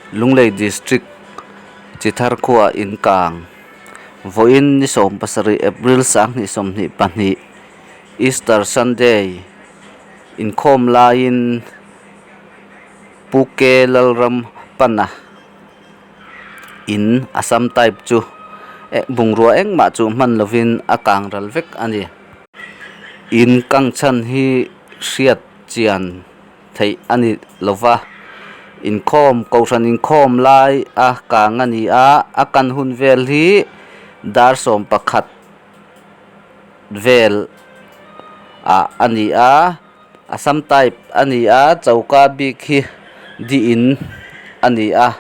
Lunglei District chi thar khuaah in kang vawiin ni 17 April 2022 Easter Sunday inkhawm laiin Pu K Lalram pana in Assam type chu eh bungrua engmah chu hman lovin a kang ral vek a ni. In kang chhan hi hriat chian theih a ni lo va, inkhawm kohhran inkhawm lai a kang a ni a, a kan hun vel hi dar 11 vel ah a ni a, Assam type a ni a, choka bik hi di in a ni a,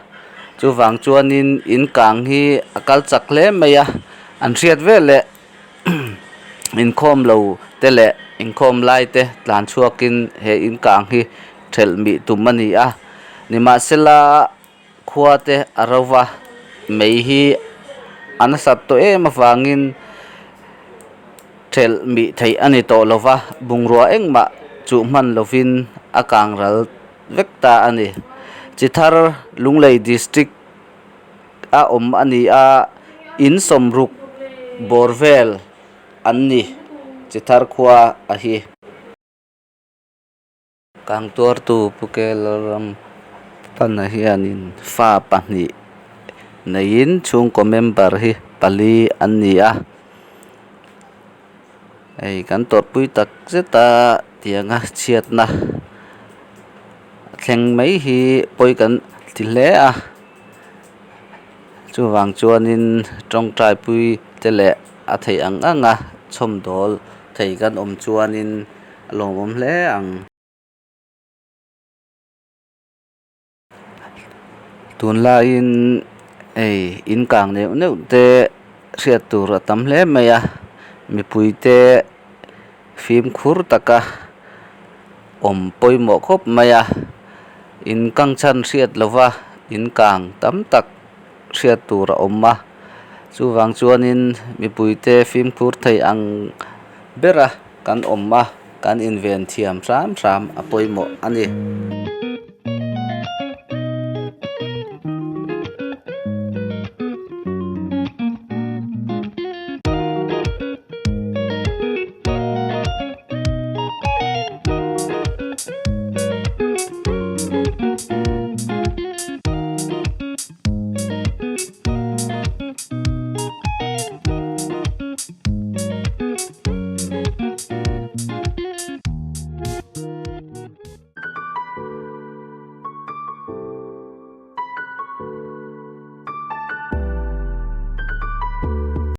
chuvang chuanin in kang hi a kal chak hle mai a, an hriat veleh. Inkhawm lo te leh inkhawm lai te tlan chhuakin he in kang hi thelh mih tum a ni a, nimahsela khua te a ro va, mei hi a nasat tawh em avangin thelh mih theih a ni tawh lo va, bungrua engmah chuh hman lovin a kang ral vek ta a ni. Chi thar Lunglei District a awm a ni a, in 60 bawr vel an ni chi thar khua a hi. Kang tuartu Pu Lalram Pana hianin fa pahnih neiin chhungkaw member hi pali an ni a, hei kan tawrhpui tak zet a tianga chhiatna thleng mai hi pawi kan ti hle a. Chuvang chuanin tawngtai pui te leh a theih ang ang a chhawmdawl thei kan awm chuanin a lawmawm hle ang. Tunlaiin hei in kang neuh neuh te hriat tur a tam hle mai a, mipui te fimkhur taka awm pawimawh khawp mai a, in kang chhan hriat lova in kang tam tak hriat tur a awm a, chuvang chuanin mipuite fimkhur thei ang bera kan awm a, kan inven thiam hram hram a pawimawh a ni.